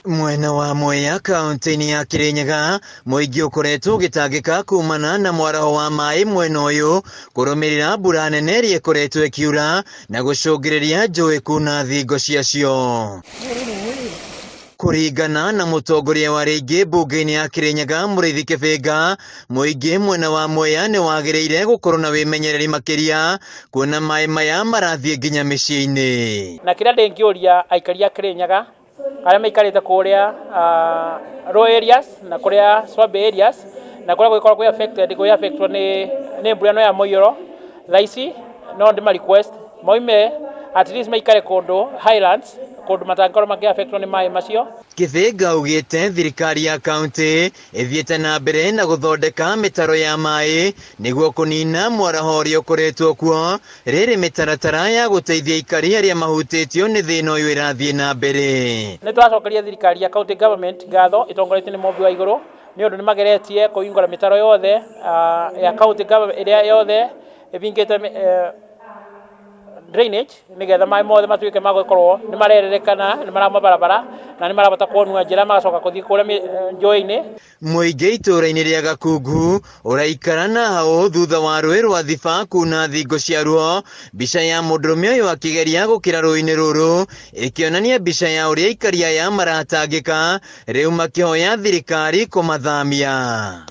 Mwena wa Mwea kaunti-inĩ ya Kirinyaga, mũingĩ ũkoretwo ũgĩtangĩka kumana na mwaraho wa maĩ mwena ũyũ kũrũmĩrĩra mbura nene ĩrĩa ĩkoretwo ĩkiura na gũcũngĩrĩria njũĩ kuna thingo ciacio. Kũringana na mũtongoria wa rĩngĩ mbunge-inĩ ya Kirinyaga Mũrĩithi Kĩbĩnga, mũingĩ mwena wa Mwea nĩ wagĩrĩire gũkorwo na wĩmenyereri makĩria kuona maĩ maya marathiĩ nginya mĩciĩ-inĩ. Na kĩrĩa ndĩngĩũria aikari a Kirinyaga arĩa maikarĩte kũrĩa low areas na kũrĩa swampy areas na kũrĩa gũgĩkorwo kwĩ affected kwĩ affectwo nĩ mbura ĩno ya mũiyũro, thaa ici no ndĩma request maume at least maikare kũndũ highlands, kũndũ matangĩkorwo makĩ affectwo nĩ maĩ macio. Kĩbĩnga augĩte thirikari ya kaunti ĩthiĩte na mbere na gũthondeka mĩtaro ya maĩ nĩguo kũnina mwaraho ũrĩa ũkoretwo kuo, rĩrĩ mĩtaratara ya gũteithia aikari arĩa mahutĩtio nĩ thĩna ũyũ ĩrathiĩ na mbere. Nĩ tũracokeria thirikari ya county government ngatho ĩtongoretio nĩ Mũmbi wa Igũrũ nĩ ũndũ nĩ mageretie kũhingũra mĩtaro yothe ya county government ĩrĩa yothe ĩbingĩte drainage nĩgetha maĩ mothe matuĩke ma gũkorwo nĩ marererekana, nĩ marauma barabara na nĩ marahota kuonua njĩra magacoka kũthiĩ kũrĩa njũĩ-inĩ. Mũingĩ itũũra-inĩ rĩa Gakungu ũraikara na hau thutha wa rũĩ rwa Thiba kuna thingo ciaruo. Mbica ya mũndũrũme ũyũ akĩgeria gũkĩra rũĩ-inĩ rũrũ ĩkĩonania mbica ya ũrĩa aikari aya maratangĩka rĩu makĩhoya thirikari kũmathamia.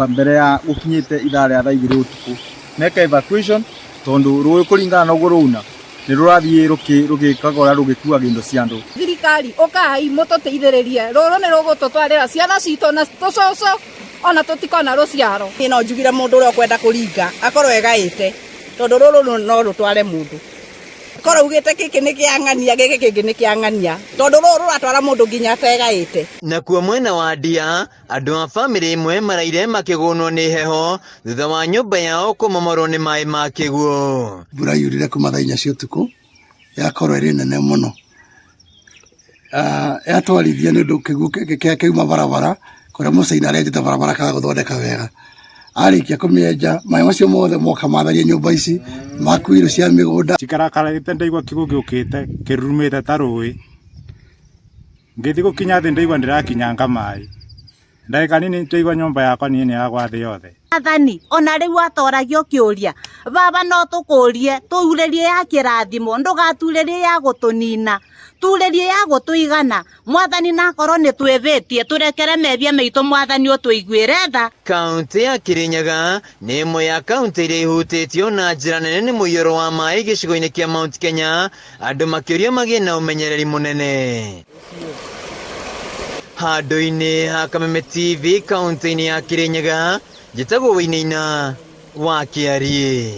Mbere ya gũkinyĩte ithaa rĩa thaa 2 ũtukũ meka evacuation tondũ rũĩ kũringana na ũguo rũuna nĩ rũrathiĩ rũgĩkaga ũrĩa rũgĩkuaga indo cia andũ. Thirikari ũkai mũtũteithĩrĩrie, rũrũ nĩ rũgũtũtwarĩra ciana citũ na tũcũcũ ona tũtikona rũciaro. Niĩ no njugire mũndũ ũrĩa ũkwenda kũringa akorwo egaĩte tondũ rũrũ no rũtware mũndũ. Korwo ugĩte gĩkĩ nĩ kĩa ng'ania, gĩkĩ kĩngĩ nĩ kĩa ng'ania, tondũ rũrũ rũratwara mũndũ nginya ategaĩte. Nakuo mwena wa Ndia, andũ a bamĩrĩ ĩmwe maraire makĩgũnwo nĩ heho thutha wa nyũmba yao kũmomorwo nĩ maĩ ma kĩguũ. Mbura yurire kuma thaa 4 cia ũtukũ, yakorwo ĩrĩ nene mũno. Yatwarithia nĩ ũndũ kĩguũ kĩauma barabara, kũrĩa mũcaina arenjete barabara akaga gũthondeka wega. Arĩkia kũmĩenja, maĩ macio mothe moka matharia nyũmba ici, makua irio cia mĩgũnda. Njikarakarĩte ndaigua kĩguũ gĩũkĩte kĩrurumĩte ta rũĩ. Ngĩthiĩ gũkinya thĩ ndaigua ndĩrakinyanga maĩ. Ndagĩka nini ndaigua nyũmba yakwa niĩ nĩ yagwa thĩ yothe. Athani ona rĩu atoragio kĩũria, baba no tũkũrie tũurĩrie ya kĩrathimo, ndũgaturĩrie ya gũtũnina, turĩrie ya gũtũigana. Mwathani na akorwo nĩ twĩhĩtie, tũrekere mehia maitũ, Mwathani ũtũiguĩre tha. Kaunti ya Kirinyaga nĩ ĩmwe ya kaunti iria ihutĩtio na njĩra nene nĩ mũiyũro wa maĩ gĩcigo-inĩ kĩa Mount Kenya, andũ makĩũrio magĩe na ũmenyereri mũnene. Handũ-inĩ ha Kameme TV kaunti-inĩ ya Kirinyaga, njĩtagwo Wainaina wa Kĩariĩ.